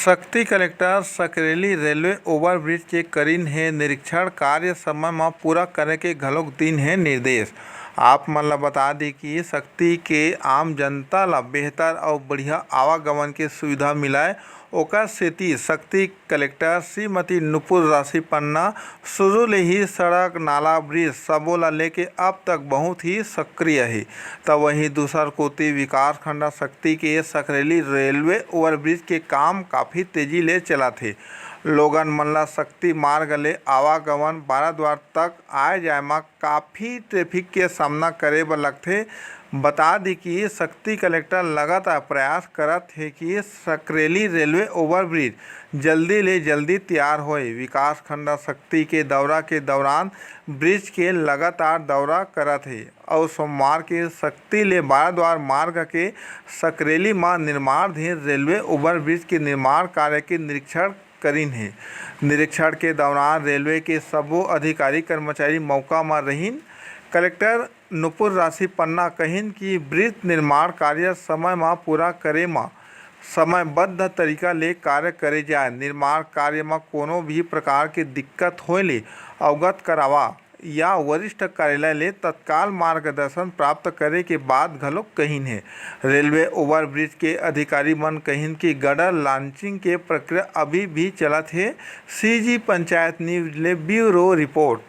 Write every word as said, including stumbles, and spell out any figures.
सक्ती collector Sakreli railway overbridge के करिन हे निरीक्षण, कार्य समय म पूरा करे के घलोक दीन हे निर्देश। आप मन ल बता दी कि सक्ती के आम जनता ल बेहतर अउ बढ़िया आवागमन के सुविधा मिलय, ओकर सेती सक्ती कलेक्टर श्रीमती नुपुर राशि पन्ना शुरू ले ही सड़क, नाला, ब्रिज सबो ला लेके अब तक बहुत ही सक्रिय हे। त वहीं दूसर कोति विकासखंड सक्ती के सकरेली रेलवे ओवरब्रिज के काम काफी तेजी ले चलत हे। लोगन मन ला सक्ती मार्ग ले आवागमन बाराद्वार तक आए जाए म काफी ट्रैफिक के सामना करे बर लगथे। बता दी कि सक्ती कलेक्टर लगातार प्रयास करत हे कि सकरेली रेलवे ओवरब्रिज जल्दी ले जल्दी तैयार होए। विकासखंड सक्ती के दौरा के दौरान ब्रिज के लगातार दौरा करत हे अउ सोमवार के सक्ती ले बाराद्वार मार्ग के सकरेली म निर्माणाधीन रेलवे ओवरब्रिज के निर्माण कार्य के निरीक्षण करिन हे। निरीक्षण के दौरान रेलवे के सबो अधिकारी कर्मचारी मौका म रहिन। कलेक्टर नुपुर राशि पन्ना कहिन कि ब्रिज निर्माण कार्य समय म पूरा करे म समयबद्ध तरीका ले कार्य करे जाए। निर्माण कार्य म कोनो भी प्रकार के दिक्कत होए ले अवगत करावा या वरिष्ठ कार्यालय ले तत्काल मार्गदर्शन प्राप्त करे के बात घलोक कहिन हे। रेलवे ओवरब्रिज के अधिकारी मन कहिन कि गडर लॉन्चिंग के प्रक्रिया अभी भी चलत हे। सीजी पंचायत न्यूज ले ब्यूरो रिपोर्ट।